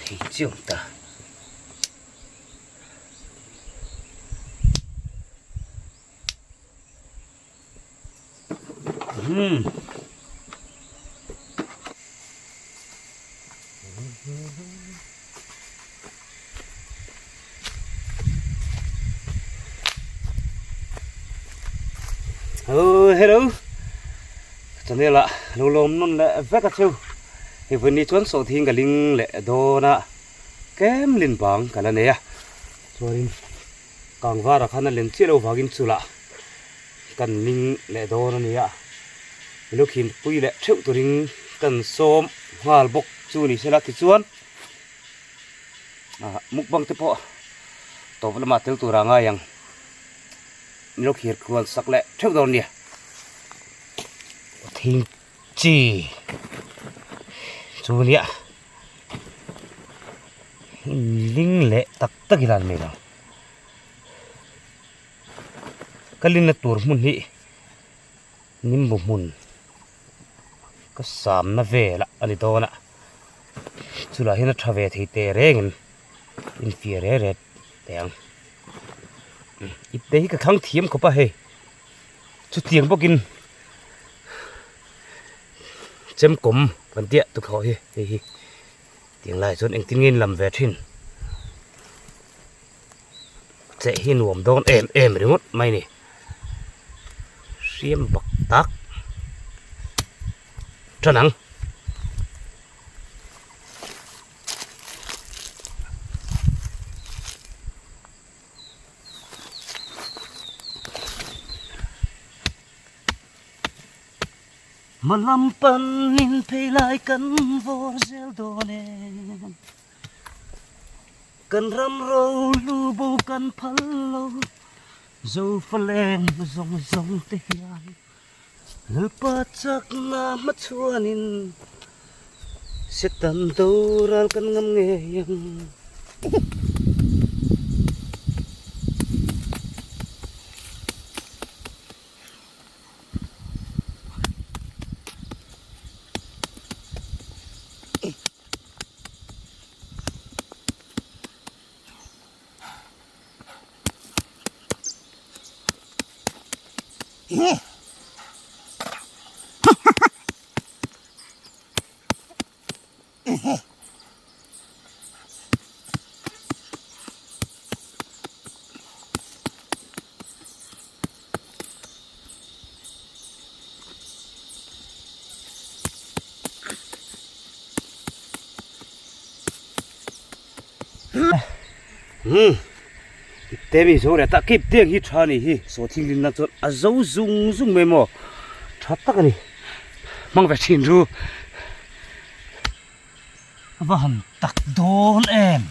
Hei chiah awm ta. Hmm. Oh, hello. Channel ah lo lawm nawn leh vek a cheu. Hei vawiin ni chuan sawhthing ka ling leh dawn a, tlem lin bang ka la nei a. Chuanin Kangvara khan a len chiah loh vangin chulh ah kan ling leh dawn a ni a. Milo khin pui leh theuh turin kan sawm nghal bawk chu ni sela tichuan ah mukbang te pawh tawp lamah tel tur a ngai ang. Milo khir kual sak leh theuh dawn nia. Thing chi chu nia ling leh tak tak ila an nei lo ka linna tur hmun hi nimbu hmun ka samna velah a ni dawn a chulai hian a tha ve thei teh reng in infiah reh reh teh ang ipte hi ka thlang thiam khawp a hei chutiang bawkin chemkawm kan tih a tukhlawh hi hei hi tiang lai chuan engtin nge in lam ve thin cheh hi nuam dawn em em ringawt mai a ni hriam bak tak tan ang. Hmalam panin phei lai kan vawr zel dawn em? Kan ram ro lu bo kan phal lo, Zofa leng zawng zawng te hian Lalpa chakna hmachhuanin Setan doral kan ngam ngei ang. Umm ipte mi zo leh ta kip teng hi tha ni hi saw thing na chuan a zo zung zung mai maw tha tak a ni hmang ve thin ru a va han tak dawn em.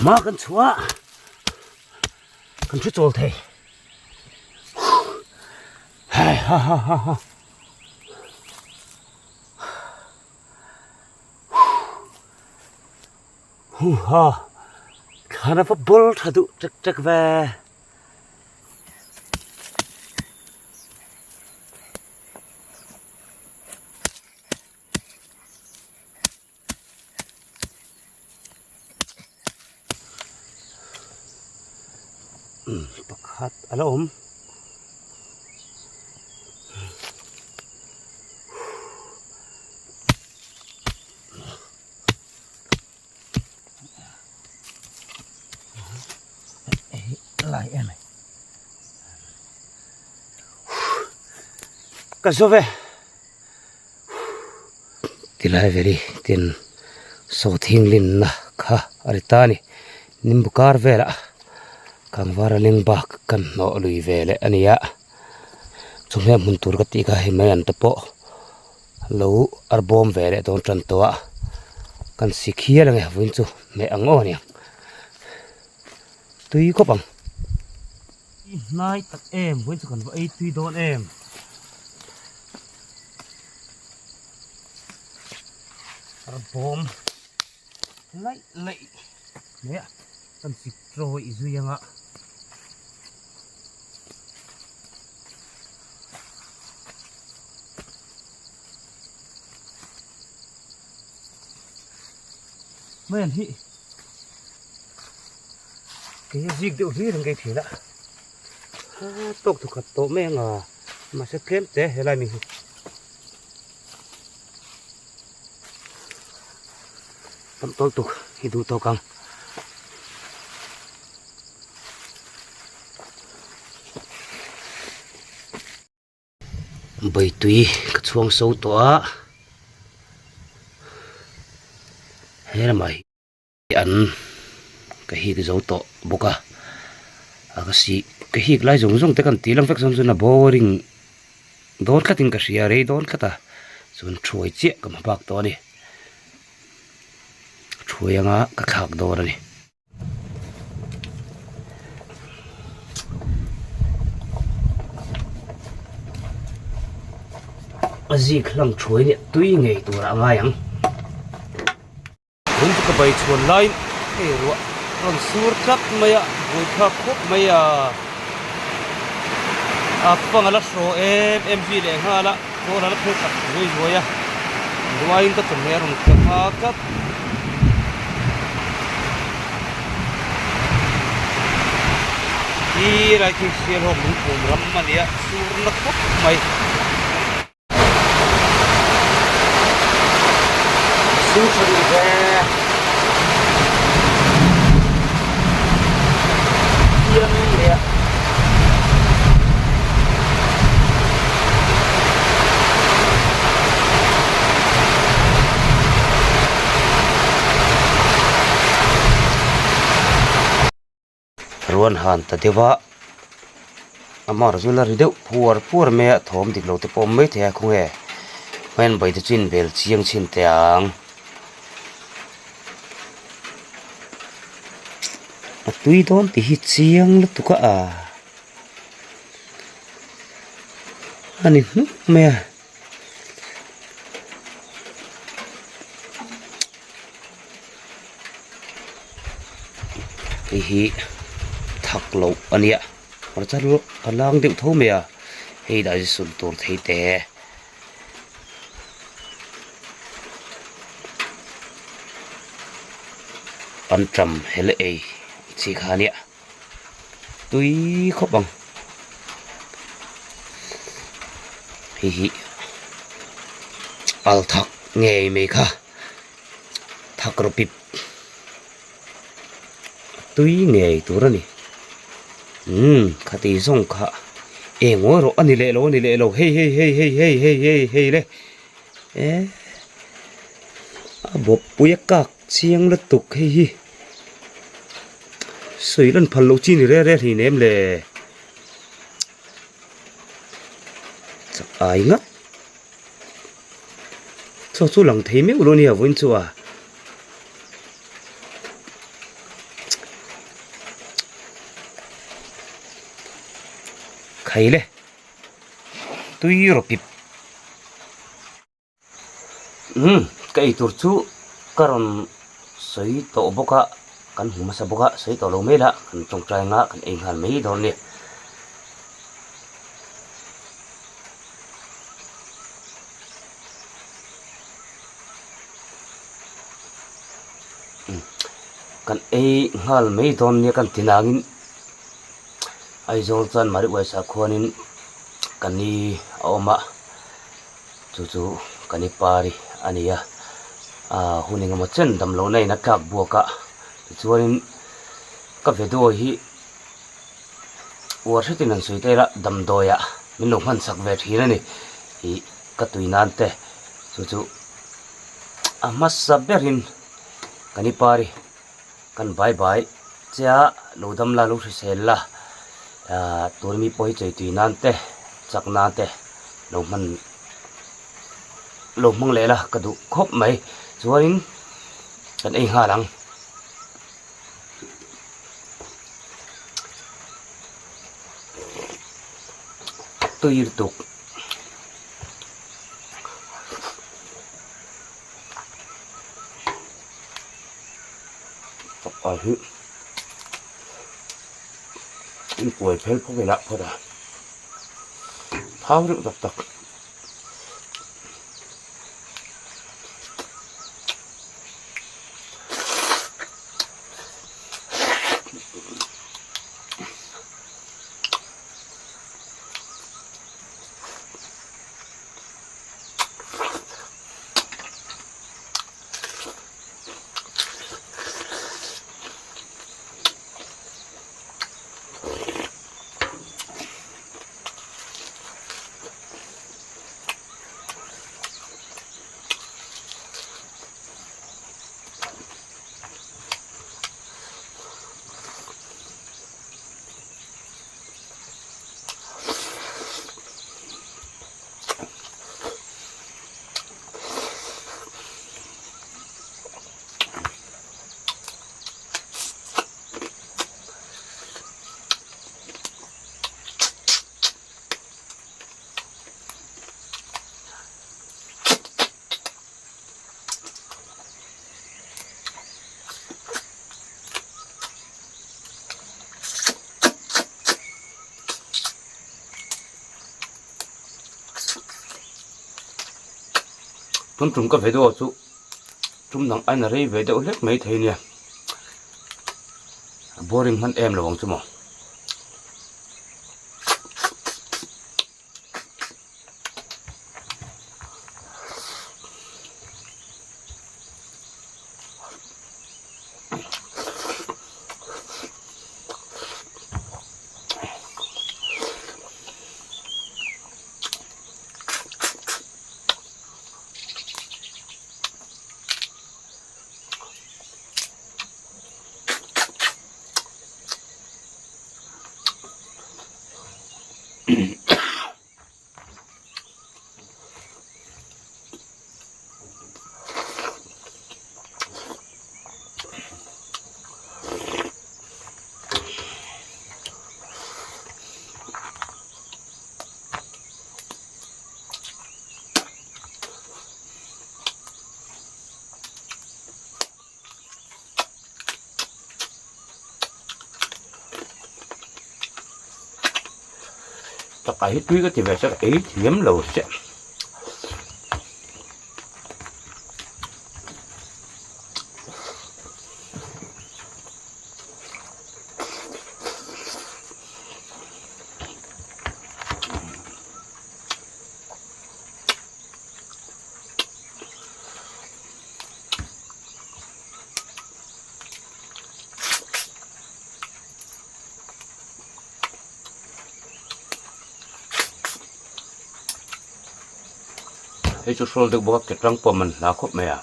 Hma kan chhuah kan thu chawl thei hai ha ha ha ha Hu ha thlan a va bul tha duh tek tek ve. Pakhat a la awm. Lai em ai. Ka zo ve. Tilai veri tin sawhthing linna kha a ri ta a ni. Nimbu kar velah kangvar a ling bak kan hnawh lui ve leh a ni a. Chawhmeh hmun tur ka tih kha hei mai an te pawh lo ar bawm ve leh dawn tan tawh a kan si khial ange vawiin chu hmeh ang aw aniang tui khawp ang. I hnai tak em vawiin chu kan va ei tui dawn em. Ar bawm laih laih mai a kan si tawih zui anga. Mai an hi kei a zik deuh hlir ang kei thin a tawk thawkhat tawh mai anga mahse tlem te helai mi hi. Tam tawl tuk hi duh tawk ang. Baitui ka chhuang so tawh a he lamah hian ka hik zo tawh bawk a a ka sih ka hik lai zawng zawng te kan tih lang vek chuan chuan a boring dawn tlatin ka hria rei dawn tlat a chuan thuai chiah ka hma bak tawh a ni thuai anga ka thlak dawn a ni. A zik hlang thuai nia tui ngei tur ah a ngai ang. Tun chu ka bai chhuan laiin hei ruah rawn sur tlat mai a, buaithlak khawp mai a, a pang a la hraw em em zui leh nghal a, kawl a la phei tak zuai zuai a, ruaiin ka chawhmeh a rawn tla nghal tlat. Hi lai khi Sialhawk lungphum ram a nia, sur na khawp mai. Sur tha duh ve. Piang leh a. Ruan han ta deuh a amah erawh chu la ri deuh phuar phuar mai a thawm dik lo te pawh a awm maithei a khawnge hman bai te chu inbel chiang chhin teh ang a tui dawn tih hi chiang lutuk a a ni hnuk mai a. Hei hi thak loh a nia hmarcha a lang deuh tho mai a hei dah hi sun tur thei te anṭam hel ei chi kha a nia. Tui khawp ang. Hei hi al thak ngei mai kha thak rawh pip tui ngei tur a ni. Umm khati zawng kha eng ngawi rawh a ni leh lo a ni leh lo hei hei hei hei hei hei hei hei le eh a bawppui a kak chiang lutuk hei hi. Sawi lan phal loh chi ni reng reng hlei nem le. Chak ai ngap. Chaw chu lang thei meuh lo nia vawiin chu a. Khai le. Tui rawh pip. Umm ka eitur chu ka rawn sawi tawh bawk a kan hmu hmasa bawk a sawi tawh lo mai la kan tawngtai anga kan ei nghal mai dawn nia. Umm kan ei nghal mai dawn nia kan ti nangin Aizawl chuan Mariuaisa khuanin ka ni a awm a. Chu chu kan i pari a ni a, aaa hun engemaw chen dam lohna in a tlak buak a, tichuanin ka video hi uar hretin han sawi ta ila damdawiah min lo hman chak ve thin a ni ih ka tui nan te chu chu a hmasa berin kan i pari kan bai bai che a lo dam la lo hrisel la aaa tun mi pawh hi chawi tui nan te. chak nan te lo hman lo hmang leh la ka duh khawp mai chuanin kan ei nghal ang. Tui lutuk. Chakai hi inkuai phel phawk ila phawt a thau reuh tak tak. Tun tum ka video chu tum dang aina rei ve deuh hlek mai thei nia a boring hman em lo ang chu maw. Takah hi tui ka ti ve chak ei thiam lo che. Hei chu hrawl deuh bawk a ke tang pawh man hla khawp mai a.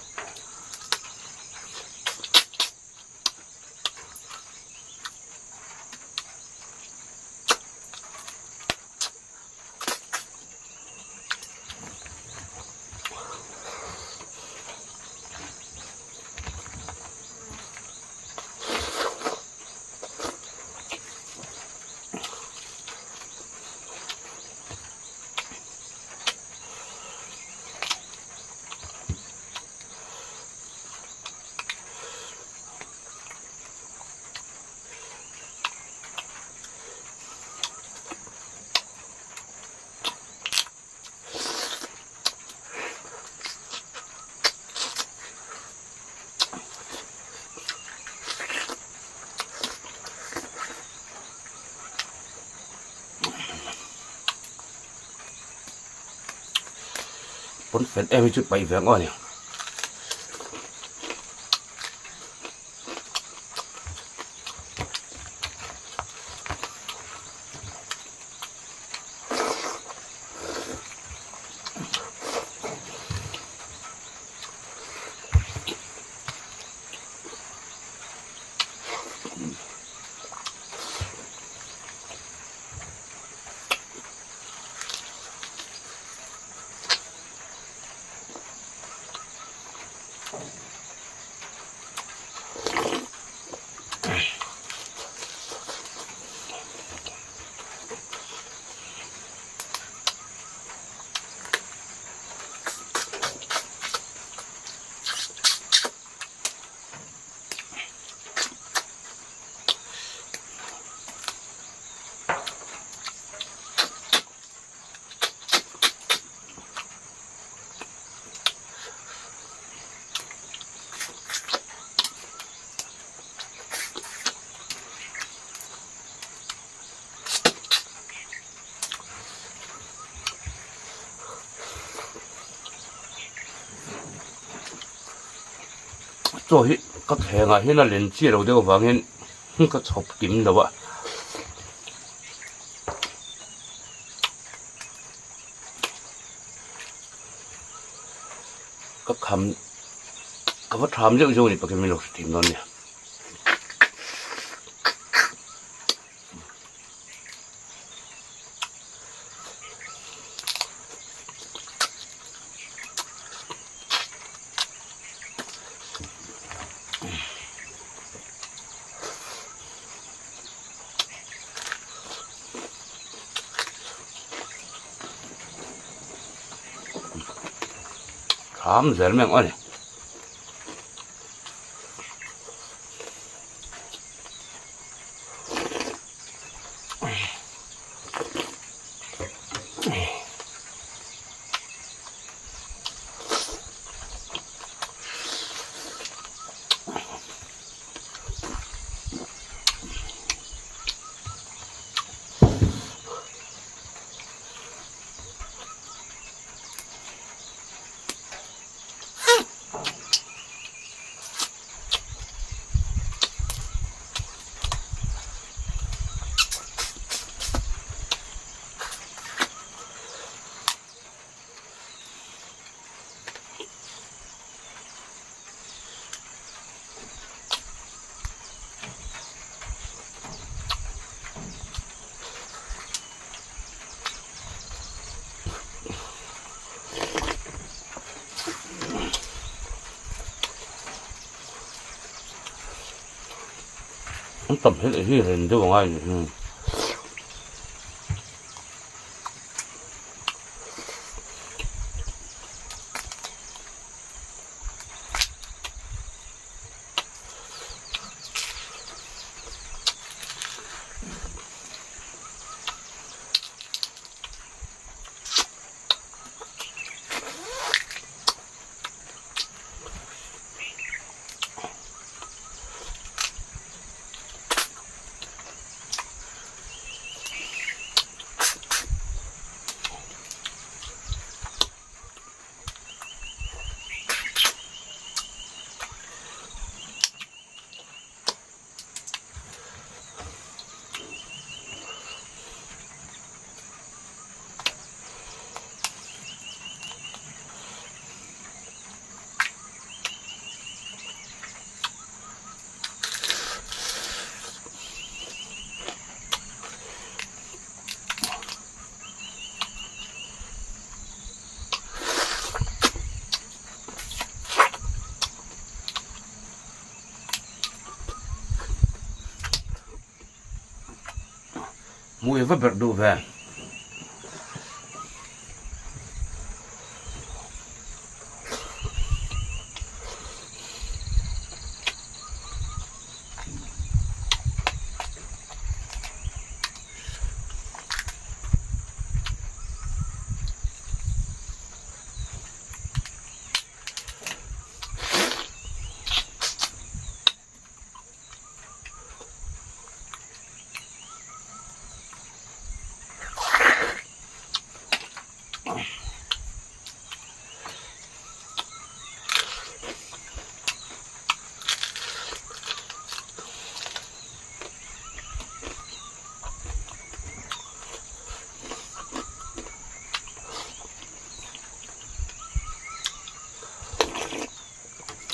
Pawnfen em hi chu paih ve ang aw ni. Chaw hi ka thlengah hian a len chiah lo deuh avangin ka chhawp kim lo a. Ka kham ka va tham zeuh zeuh a ni pakhat min lo hre thim dawn nia. Tham zel mai ang aw ni. An tam hi hi ren deuh a ngai a ni. Mui va berh duh ve.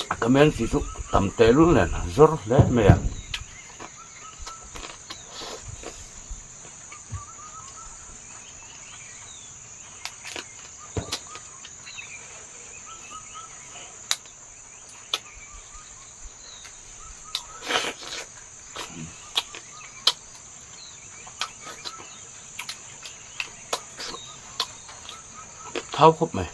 A comment chi chu tam teh lul nen zawr hle mai a. Thau khawp mai.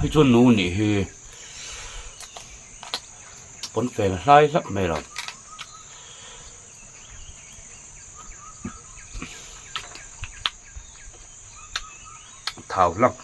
Hei chuan nu nih hi pawnfen a hlai hlap mai lo. Thau hlak.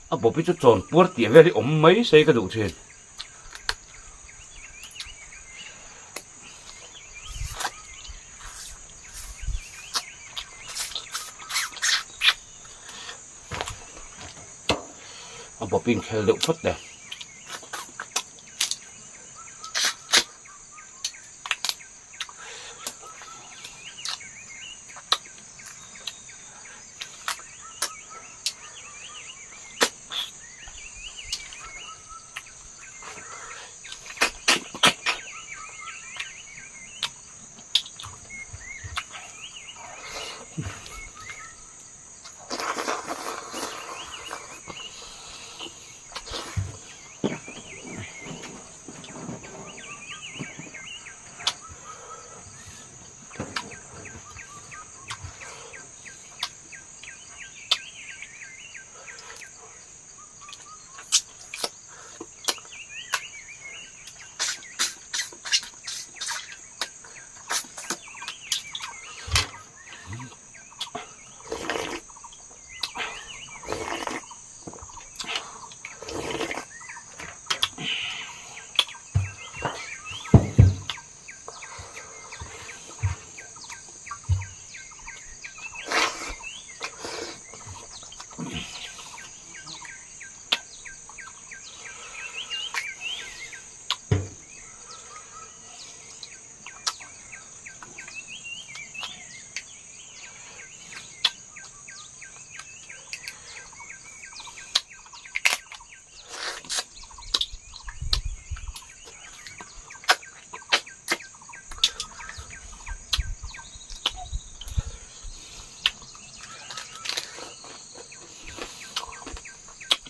A bawp hi chu chawn puar tih vel hi awm mai se ka duh thin. A bawp inkhel deuh phawt le.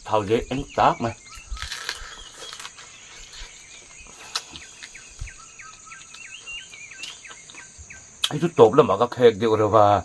Thau dễ eng tak mai. Hei chu tawp lamah ka khek deuh reuh a.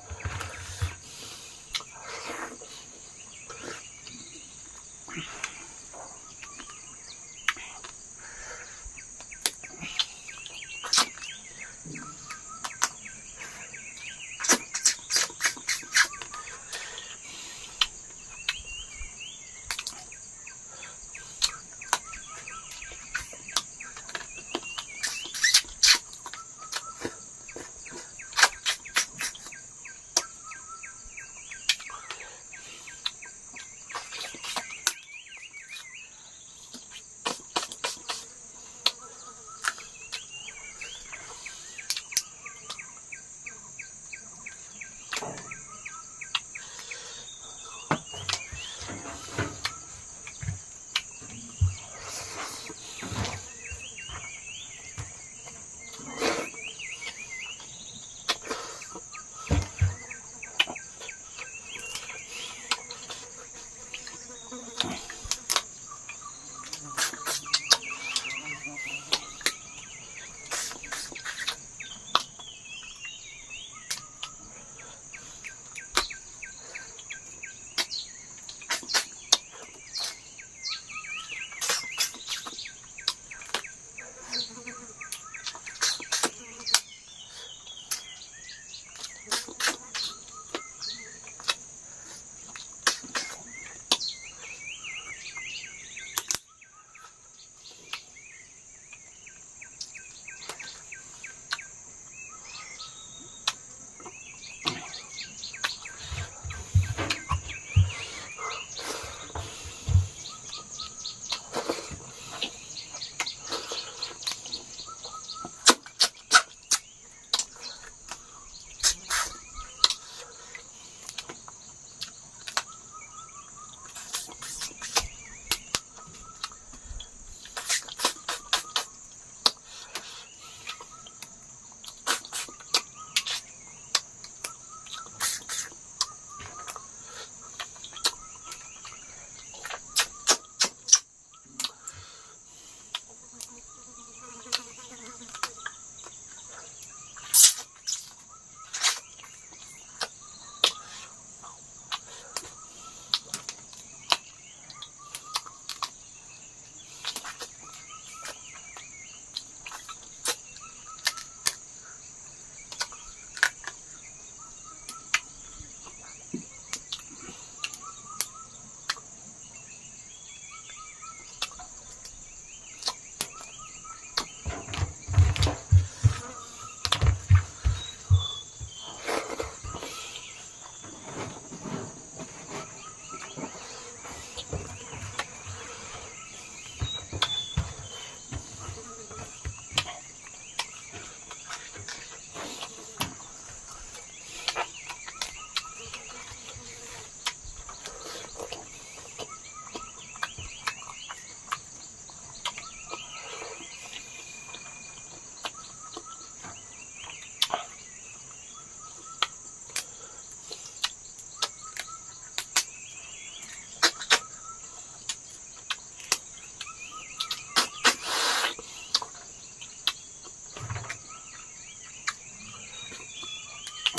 A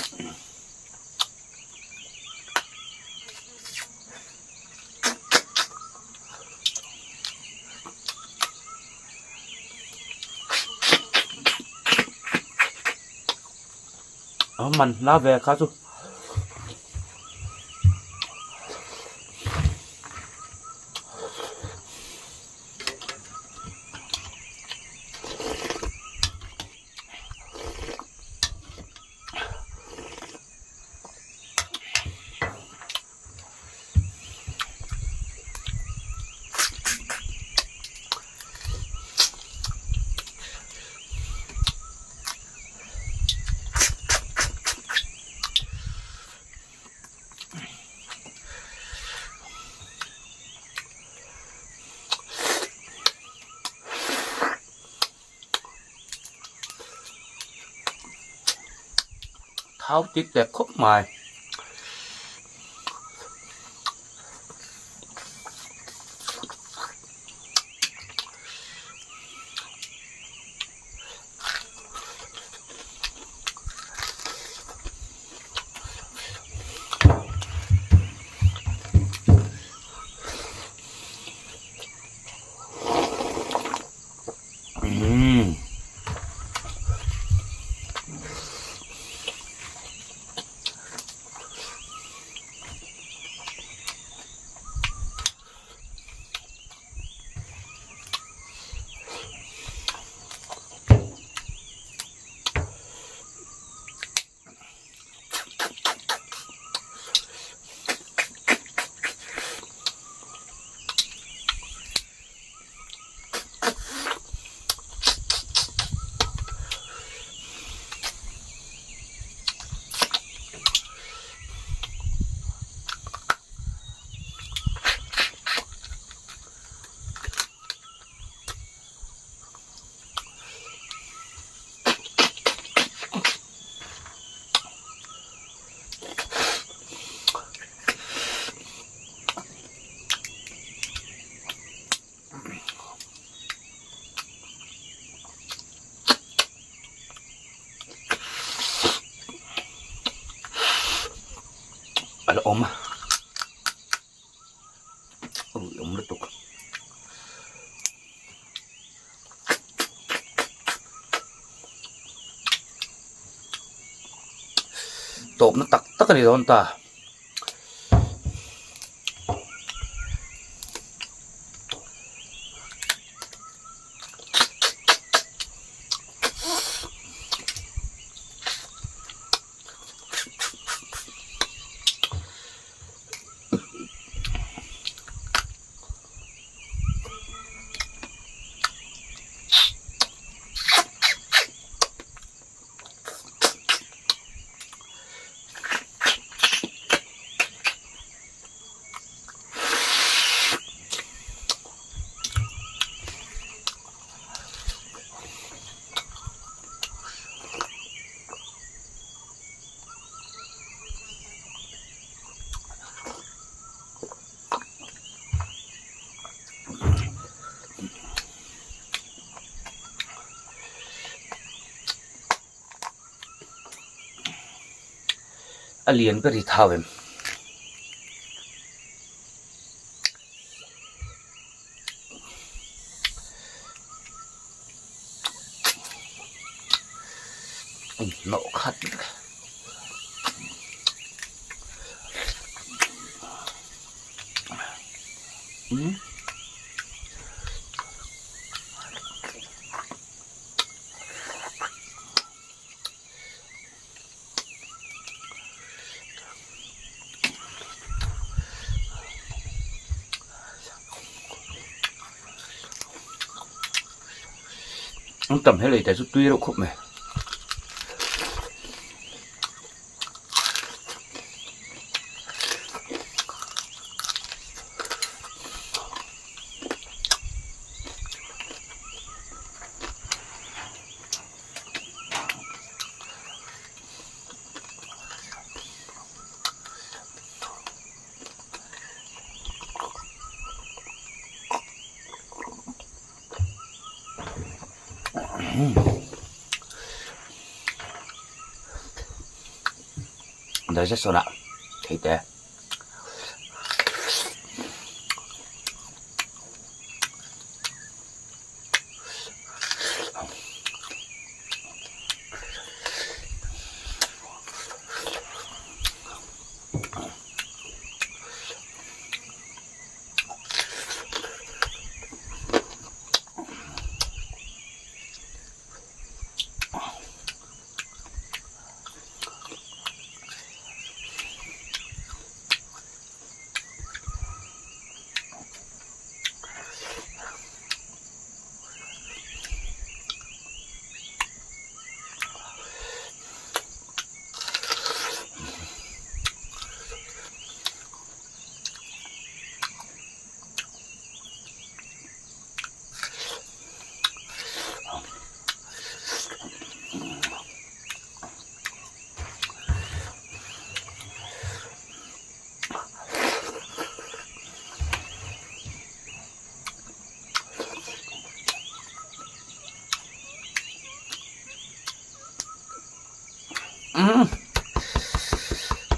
man hla ve kha chu. Thau tip leh khawp mai. Umm. A la awm a awm lutuk. Tawpna tak tak a ni dawn ta. A lian ber hi thau em? Hnawh khat. An tam he lei te chu tui reuh khawp mai. Digestion ah thei te.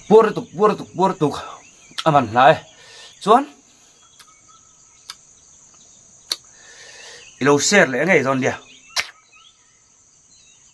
Puar tuk puar tuk puar tuk a man hla e chuan i lo share leh ngei dawn nia.